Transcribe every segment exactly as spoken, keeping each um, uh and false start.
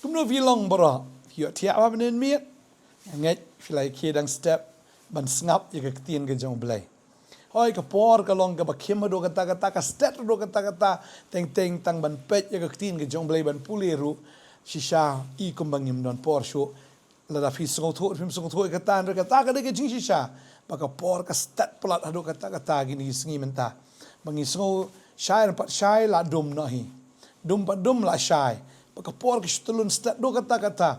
Kumno phi long baroh? Phi ïohthiah ba mynnin miet? Nga ngeit phi la ïa khie dang step ban sngap ïa ka ktien ka jong U Blei. Hooid, ka por ka long kaba khim haduh katta katta, ka stet haduh katta katta, teng teng tang ban peit ïa ka ktien ka jong U Blei, ban pule ruh. Shisha i kumba ngim don por shuh. Lada phi sngewthuh, phim sngewthuh ïa kata, hynrei kata ka dei ka jingshisha ba ka por ka stet palat haduh katta katta kine ki sngi mynta. Ba ngi sngew shai, pat shai la dum noh hi. Dum pat dum la shai. Ba ka por ka shu tylli stet haduh katta katta.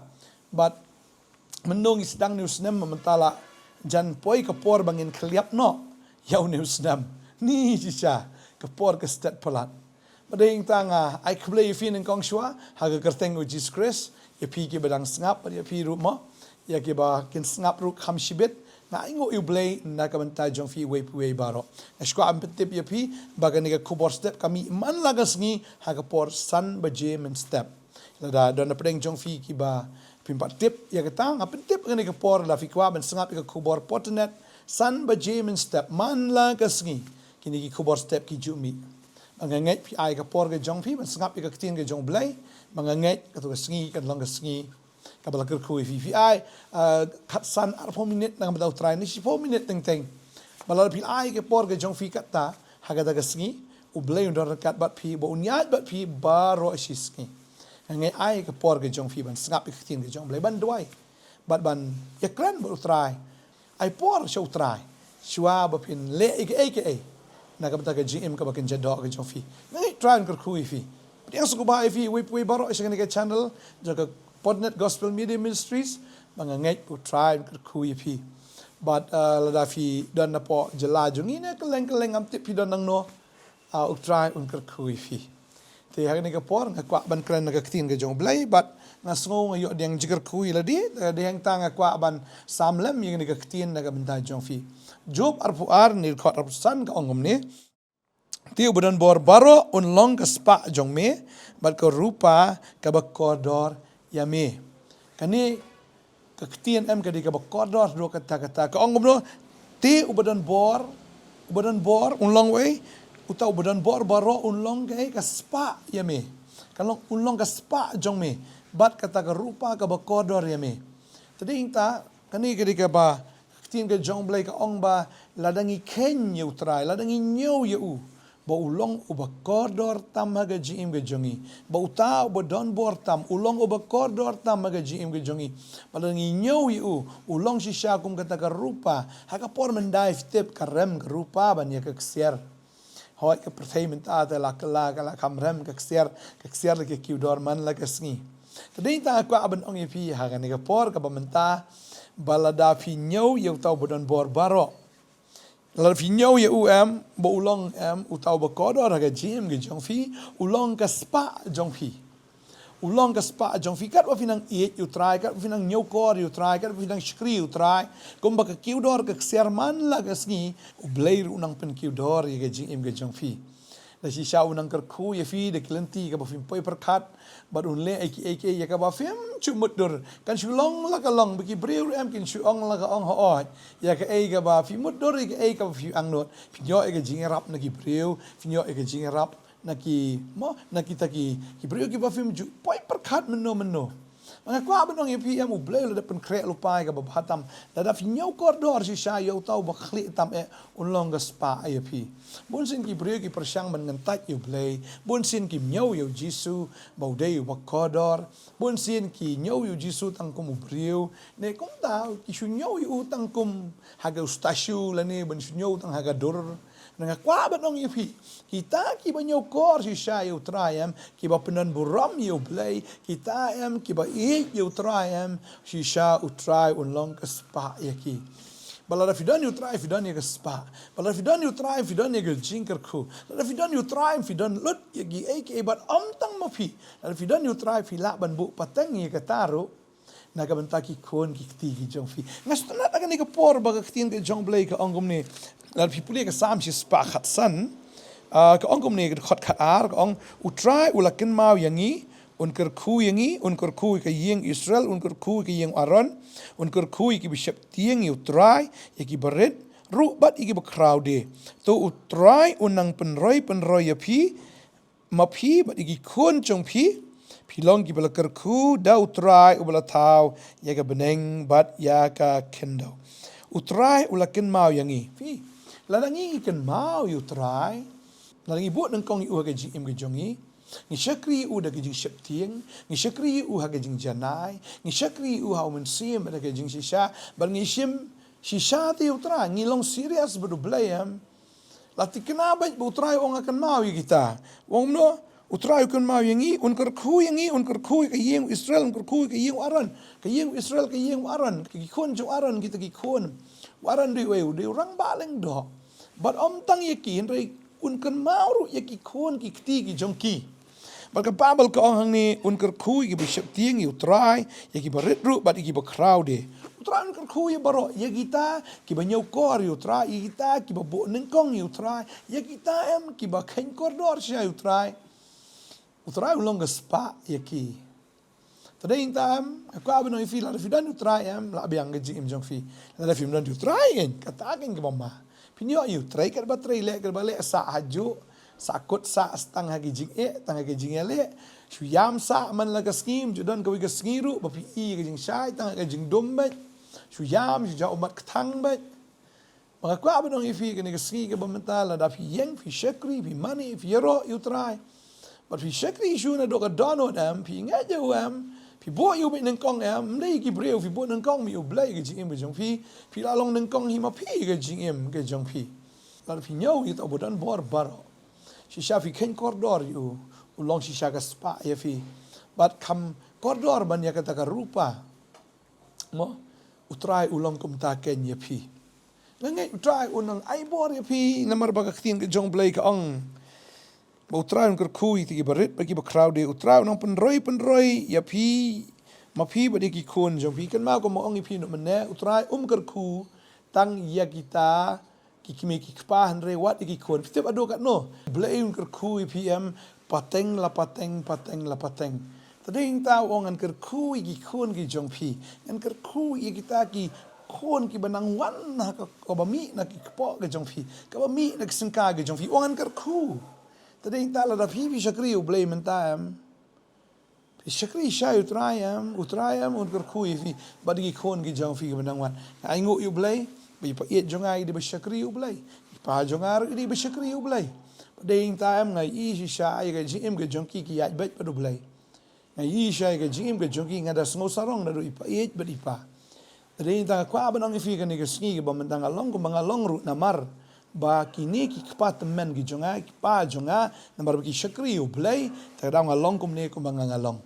Bad mynno ngi sdang une u snem, mynta la jan poi ka por ba ngin khylliap noh ïa une u snem. Ni shisha, ka por ka stet palat. Bad hangta nga ai khublei ïa phi nyngkong shuwa ha ka kyrteng U Jisu Khrist, ïa phi kiba dang sngap, bad ïa phi ruh mo, ïa kiba kin sngap ruh kham shibit. Nga ainguh ïa U Blei na ka bynta jong phi uwei pa uwei baroh. Nga sngewkwah ban pyntip ïa phi ba kane ka khubor step ka mih man la ka sngi ha ka por san baje mynstep. Lada don na pdeng jong phi kiba phim pat tip ïa kata, nga pyntip kane ka por, lada phi kwah ban sngap ïa ka khubor Potternet san baje mynstep man la ka sngi, kine ki khubor step ki ju mih. Ba nga ngeit phi ai ka por ka jong phi ban sngap ïa ka ktien ka jong U Blei. Ba nga ngeit katu ka sngi kan long ka sngi kaba la kyrkhu ïa phi. Phi ai, ah, khatsan arphew minit na ka bynta U Trai, ne shiphew minit teng teng. Ba lada phi ai ka por ka jong phi katta ha kata ka sngi, U Blei un don ryngkat bad phi, ba un ïaid bad phi baroh shi sngi. Nga ngeit ai ka por ka jong phi ban sngap ïa ka ktien ka jong U Blei, ban duwai bad ban ïakren bad U Trai. Ai por sha U Trai shuwa ba phin leh ïa kaei kaei na ka bynta ka jingim kaba kynja doh ka jong phi. Nga ngeit U Trai un kyrkhu ïa phi. Pdiang sngewbha ïa phi uwei pa uwei baroh sha kane ka channel jong ka Potternet Gospel Media Ministries. Ba nga ngeit U Trai un kyrkhu ïa phi. Bad, ah, lada phi don napoh jylla jong ngi ne kylleng kylleng, ngam tip phi don nangno, ah, U Trai un kyrkhu ïa phi. Te ha kane ka por nga kwah ban kren na ka ktien ka jong U Blei, bad nga sngew nga ïoh diang jingkyrkhu ïa lade. Te hangta nga kwah ban sam lem ïa kane ka ktien na ka bynta jong phi. Job arphew ar, ne dkhot arphew san ka ong kumne: Te uba don bor baroh un long ka spah jong me, bad ka rupa kaba kordor ïa me. Kane ka ktien em ka dei kaba kordor haduh katta katta. Ka ong kumno? Te uba don bor, uba don bor un long wei, uta uba don bor baroh un long kaei? Ka spah ïa me. Ka long, un long ka spah jong me, bad kata ka rupa kaba kordor ïa me. Te hangta kane ka dei kaba ka ktien ka jong U Blei ka ong ba lada ngi kheiñ ïa U Trai, lada ngi ñiew ïa u, ba u long uba kordor tam ha ka jingim ka jong ngi. Ba uta uba don bor tam u long uba kordor tam ha ka jingim ka jong ngi. Ba lada ngi ñiew ïa u, u long shisha kum kata ka rupa. Ha ka por mynta phi tip ka rem ka rupa ban ïa ka ksiar. Hooid, ka pyrthei mynta te la kylla, ka la kham rem ka ksiar, ka ksiar la ka kiew dor man la ka sngi. Te hangta nga kwah ban ong ïa phi ha kane ka por kaba mynta, ba lada phi ñiew ïa uta uba don bor baroh, lada phi ñiew ïa u em, ba u long em uta uba kordor ha ka jingim ka jong phi, u long ka spah jong phi. U long ka spah jong phi. Katba phi nang ïeit ïa U Trai, katba phi nang ñiewkor ïa U Trai, katba phi nang shakri ïa U Trai, kumba ka kiew dor ka ksiar man la ka sngi, U Blei ruh u nang pynkiew dor ïa ka jingim ka jong phi. Da shisha u nang kyrkhu ïa phi da ki lynti kaba phim poi pyrkhat, bad un leh ïa kiei kiei ïa kaba phim ju mutdur. Kan shu long la ka long, ba ki briew ruh em kin shu ong la ka ong, hooid, ïa kaei kaba phi mutdur, ïa kaei kaba phi angnud. Phin ïoh ïa ka jingïarap na ki briew, phin ïoh ïa ka jingïarap na ki, mo, na kita ki, ki briew kiba phim ju poi pyrkhat mynno mynno. Nga kwah ban ong ïa phi em, U Blei u la dep pynkhreh lypa ïa kaba bha tam. Lada phi ñiew kordor shisha ïa uta uba khlieh tam eh, un long ka spah ïa phi. Bunsien ki briew ki pyrshang ban ngyntait ïa U Blei. Bunsien kim ñiew ïa U Jisu ba u dei uba kordor. Bunsien ki ñiew ïa U Jisu tang kum u briew. Ne kumta ki shu ñiew ïa u tang kum ha ka statue lane ban shu ñiew tang ha ka dur. Nga kwah ban ong ïa phi, kita kiba ñiewkor shisha ïa U Trai em, kiba pyndonburom ïa U Blei, kita em kiba ïeit ïa U Trai em, shisha U Trai un long ka spah ïa ki. Ba lada phi don ïa U Trai phi don ïa ka spah. Ba lada phi don ïa U Trai phi don ïa ka jingkyrkhu. Lada phi don ïa U Trai phi don lut ïa kiei kiei, bad ym tang ma phi. Lada phi don ïa U Trai phi lah ban buh pateng ïa kata ruh na ka bynta ki khun ki kti ki jong phi. Nga sngewtynnat ha kane ka por ba ka ktien ka jong U Blei ka ong kumne. Lada phi pule ka Salm shispah khatsan, ah, ka ong kumne, ka dkhot khatar ka ong: U Trai u la kynmaw ïa ngi, un kyrkhu ïa ngi, un kyrkhu ïa ka ïing Israel, un kyrkhu ïa ka ïing Aaron, un kyrkhu ïa kiba sheptieng ïa U Trai, ïa kiba rit ruh bad ïa kiba khraw de. To U Trai un nang pynroi pynroi ïa phi, ma phi bad ïa ki khun jong phi, Phi long kiba la kyrkhu da U Trai uba la thaw ïa ka bneng bad ïa ka khyndew. U Trai u la kynmaw ïa ngi. Phi, lada ngi ngi kynmaw ïa U Trai, lada ngi buh nyngkong ïa u ha ka jingim ka jong ngi, ngi shakri ïa u da ka jingsheptieng, ngi shakri ïa u ha ka jingjanai, ngi shakri ïa u ha U Mynsiem da ka jingshisha, bad ngi shim shisha te ïa U Trai, ngi long serious bad U Blei em. La thikna bad ba U Trai u ong, nga kynmaw ïa kita. U ong kumno? U Trai u kynmaw ïa ngi, un kyrkhu ïa ngi, un kyrkhu ïa ka ïing u Israel, un kyrkhu ïa ka ïing u Aaron. Ka ïing u Israel, ka ïing u Aaron, ki khun jong u Aaron, kita ki khun. U Aaron dei uei? U dei u rangbah lyngdoh. Bad ym tang ïa ki, hynrei un kynmaw ruh ïa ki khun ki kti ki jong ki. Bad ka Baibl ka ong hangne, un kyrkhu ïa kiba sheptieng ïa U Trai, ïa kiba rit ruh bad ïa kiba khraw de. U Trai un kyrkhu ïa baroh, ïa kita kiba ñiewkor ïa U Trai, ïa kita kiba buh nyngkong ïa U Trai, ïa kita em kiba kheiñ kordor sha U Trai. U Trai u long ka spah ïa ki. Te dei nangta em, nga kwah ban ong ïa phi, lada phi don ïa U Trai em, lah biang ka jingim jong phi. Lada phim don ïa U Trai em, kata kein kaba ma. Phin ïoh ïa U Trai katba trei leh, katba leh sah hajuh, sah kut sah tang ha ki jingeh, tang ha ki jingïaleh. Shu ïam sah man la ka sngi, ym ju don kawei ka sngi ruh ba phi ïoh ïa ka jingshai, tang ha ka jingdum beit. Shu ïam, shu jaw ummat kthang beit. Ba nga kwah ban ong ïa phi kane ka sngi kaba mynta, lada phi ïeng, phi shakri, phi mane, phi ïaroh ïa U Trai. Bad phi shakri shuh naduh ka dohnud em, phi ngeit ïa u em, phi buh ïa u beit nyngkong em, ym dei ki briew, phi buh nyngkong ma U Blei ka jingim ka jong phi, phi la long nyngkong hi ma phi ka jingim ka jong phi. Lada phi ñiew ïa uta uba don bor baroh, shisha phi kheiñ kordor ïa u, u long shisha ka spah ïa phi. Bad kham kordor ban ïa kata ka rupa. Mo, U Trai u long kumta kein ïa phi. Nga ngeit U Trai un nang ai bor ïa phi, namar ba ka ktien ka jong U Blei ka ong ba U Trai un kyrkhu ïa kiba rit bad kiba khraw de. U Trai un nang pynroi pynroi ïa phi, ma phi bad ïa ki khun jong phi. Kynmaw kumba ong ïa phi mynne, U Trai um kyrkhu tang ïa kita ki kmie ki kpa, hynrei wat ïa ki khun. Phi tip haduh katno U Blei un kyrkhu ïa phi em, pateng la pateng, pateng la pateng. Te dei nangta u ong, ngan kyrkhu ïa ki khun ki jong phi, ngan kyrkhu ïa kita ki khun kiba nang wan ha ka, kaba mih na ki kpoh ki jong phi, kaba mih na ki syngkai ki jong phi, u ong ngan kyrkhu. Te dei nangta lada phi phi shakri U Blei mynta em, phi shakri shisha ïa U Trai em, U Trai em un kyrkhu ïa phi bad ki khun ki jong phi kiba nang wan. Nga ainguh ïa U Blei ba i paieit jong nga i dei ba shakri U Blei, i pa jong nga ruh i dei ba shakri U Blei. Bad dei nangta em, nga ïohi shisha ïa ka jingim ka jong ki ki ïaid beit bad U Blei. Nga ïohi shisha ïa ka jingim ka jong ki, nga da sngew sarong naduh i paieit bad i pa. Te dei nangta nga kwah ban ong ïa phi kane ka sngi kaba mynta, nga long kumba nga long ruh namar ba kine ki kpa tymmen ki jong nga, ki pa jong nga, namar ba ki shakri U Blei, te ka daw nga long kumne kumba nga nga long.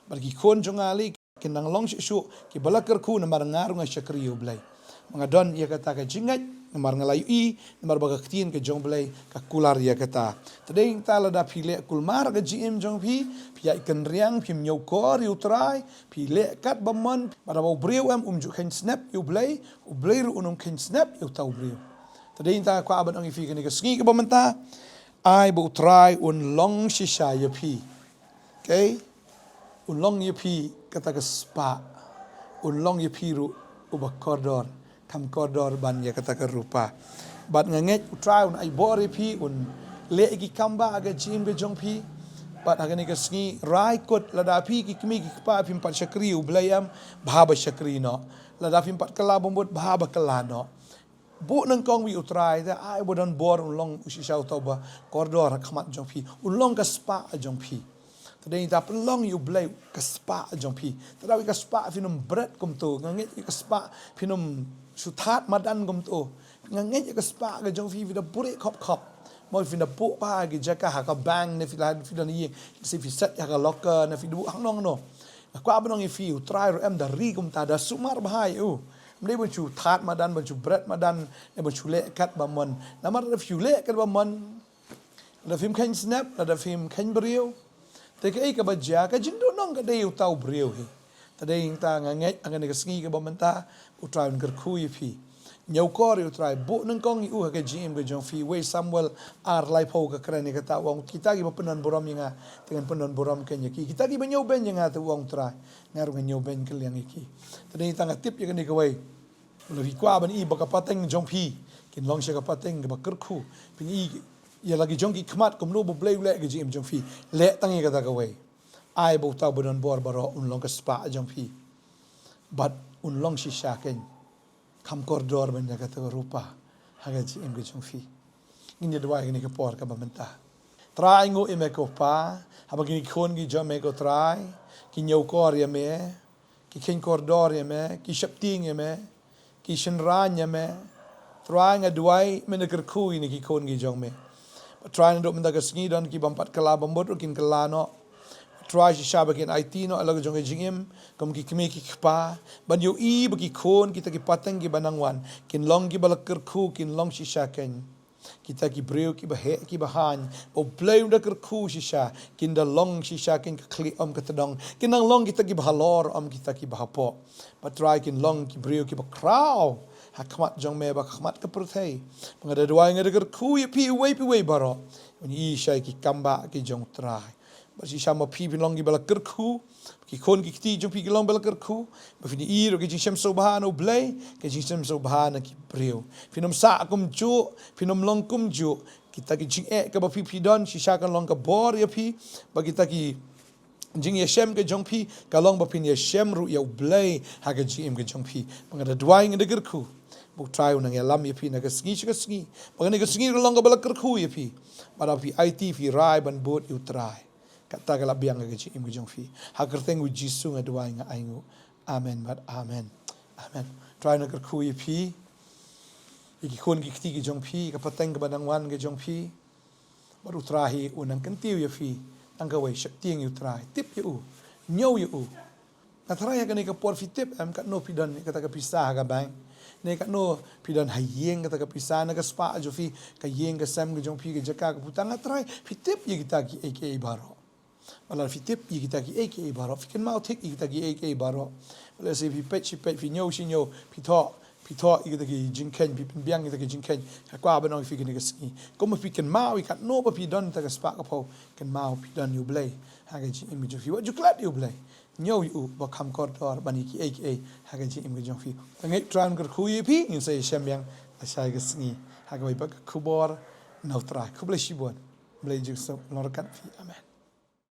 Bad ki khun jong nga lei kin nang long shuh shuh kiba la kyrkhu namar nga ruh nga shakri U Blei. Ba nga don ïa kata ka jingngeit namar nga la ïohi, namar ba ka ktien ka jong U Blei ka kular ïa kata. Te dei nangta lada phi leh kulmar ka jingim jong phi, phi ïaid kynriang, phim ñiewkor ïa U Trai, phi leh katba mon, bad haba u briew em um ju kheiñ snep ïa U Blei, U Blei ruh un ym kheiñ snep ïa uta u briew. Te dei nangta nga kwah ban ong ïa phi kane ka sngi kaba mynta, ai ba U Trai un long shisha ïa phi. Okay? Un long ïa phi kata ka spah. Un long ïa phi ruh uba kordor, kham kordor ban ïa kata ka rupa. Bad nga ngeit U Trai un ai bor ïa phi, un leh ïa ki kam ba ha ka jingim ka jong phi. Bad ha kane ka sngi, rai kut, lada phi ki kmie ki kpa phim pat shakri U Blei em, bha ba shakri noh. Lada phim pat kylla ba mut, bha ba kylla noh. Buh nyngkong ïa U Trai, te ai ba don bor un long u shisha uta uba kordor ha khmat jong phi, un long ka spah jong phi. Te dei nangta pynlong ïa U Blei ka spah jong phi. Te da ïa ka spah phin ym bret kumto, nga ngeit ïa ka spah phin ym shu thad madan kumto. Nga ngeit ïa ka spah ka jong phi, phi da buhrieh khop khop. Mo phin da buh bha ha ki jaka ha ka bank ne phi la, phi don ïing, lehse phi set ha ka locker ne phi da buh hangno hangno. Nga kwah ban ong ïa phi, U Trai ruh em da ri kumta, da sumar bha ïa u. Ym dei ban shu thad madan, ban shu bret madan, ne ban shu leh katba mon. Namar lada phi leh katba mon, lada phim kheiñ snep, lada phim kheiñ briew, te kaei kaba jia, ka jingduhnong ka dei uta u briew hi. Te dei nangta nga ngeit ha kane ka sngi kaba mynta, U Trai un kyrkhu ïa phi. Ñiewkor ïa U Trai, buh nyngkong ïa u ha ka jingim ka jong phi. Wei Samuel ar laiphew ka kren ïa kata, u ong, kita kiba pyndon burom ïa nga, te ngan pyndon burom kein ïa ki. Kita kiba ñiewbeiñ ïa nga, te u ong U Trai, nga ruh ngan ñiewbeiñ kylliang ïa ki. Te dei nangta nga tip ïa kane kawei, lada phi kwah ban i ba ka pateng jong phi kin long sha ka pateng kaba kyrkhu, phin i ïa la ki jong ki khmat kumno ba U Blei u leh ha ka jingim jong phi. Leh tang ïa kata kawei. Ai ba uta uba don bor baroh un long ka spah jong phi, bad un long shisha kein. Kham kordor ban ïa kata ka rupa ha ka jingim ka jong phi. Ngin ïa duwai ha kane ka por kaba mynta. Trai, ainguh ïa me ko Pa, haba kine ki khun ki jong me ko Trai ki ñiewkor ïa me, ki kheiñ kordor ïa me, ki sheptieng ïa me, ki shynrang ïa me. Trai, nga duwai me da kyrkhu ïa kine ki khun ki jong me. Bad Trai, naduh mynta ka sngi don ki bym pat kylla bamut ruh kin kylla noh. Trai, shisha ba kin aiti noh ïa la ka jong ka jingim kum ki kmie ki kpa, ban ïohi ba ki khun kita ki pateng kiba nang wan kin long kiba la kyrkhu, kin long shisha kein. Kita ki briew kiba heh kiba haiñ ba U Blei u da kyrkhu shisha, kin da long shisha kein ka khlieh ym ka tdong, kin nang long kita kiba halor ym kita kiba hapoh. Bad Trai, kin long ki briew kiba khraw ha khmat jong me bad ha khmat ka pyrthei. Ba nga da duwai, nga da kyrkhu ïa phi uwei pa uwei baroh, ban ïohi shai ki kambah ki jong Trai. Bad shisha ma phi phin long kiba la kyrkhu, ki khun ki kti jong phi kin long ba la kyrkhu, ba phin ïohi ruh ka jingshem sngewbha na U Blei, ka jingshem sngewbha na ki briew. Phin ym sah kumjuh, phin ym long kumjuh. Kita ki jingeh kaba phi phi don, shisha kan long ka bor ïa phi, bad kita ki jingïashem ka jong phi ka long ba phin ïashem ruh ïa U Blei ha ka jingim ka jong phi. Ba nga da duwai, nga da kyrkhu ba U Trai un nang ïalam ïa phi na ka sngi sha ka sngi, ba kane ka sngi kan long kaba la kyrkhu ïa phi. Bad haba phi aiti, phi rai ban bud ïa U Trai. Kata ka la biang ha ka jingim ka jong phi. Ha ka kyrteng U Jisu nga duwai, nga ainguh. Amen bad amen. Amen. Trai un kyrkhu ïa phi, ïa ki khun ki kti ki jong phi, ka pateng kaba nang wan ka jong phi. Bad U Trai hi un nang kyntiew ïa phi. Tang kawei, sheptieng ïa U Trai, tip ïa u, ñiew ïa u. Nga tharai ha kane ka por phi tip em katno phi don kata ka pisa ha ka bank, ne katno phi don ha ïing kata ka pisa, na ka spah jong phi, ka ïing ka sem ka jong phi, ka jaka ka puta. Nga tharai phi tip ïa kita kiei kiei baroh. Bad lada phi tip ïa kita kiei kiei baroh, phi kynmaw thik ïa kita kiei kiei baroh. Bad lada shi phi peit shi peit, phi ñiew shi ñiew, phi thoh, phi thoh ïa kita ki jingkheiñ, phi pynbiang ïa kita ki jingkheiñ. Nga kwah ban ong ïa phi kane ka sngi, kumba phi kynmaw ïa katno ba phi don ha ka spah ka phew, kynmaw phi don ïa U Blei ha ka jingim ka jong phi. Wat ju klet ïa U Blei. Ñiew ïa u ba kham kordor ban ïa kiei kiei ha ka jingim ka jong phi. Tang ngeit Trai un kyrkhu ïa phi. Ngin sa ïashem biang lashai ka sngi ha kawei pat ka khubor na U Trai. Khublei shibun. Blei Jisu long ryngkat phi. Amen.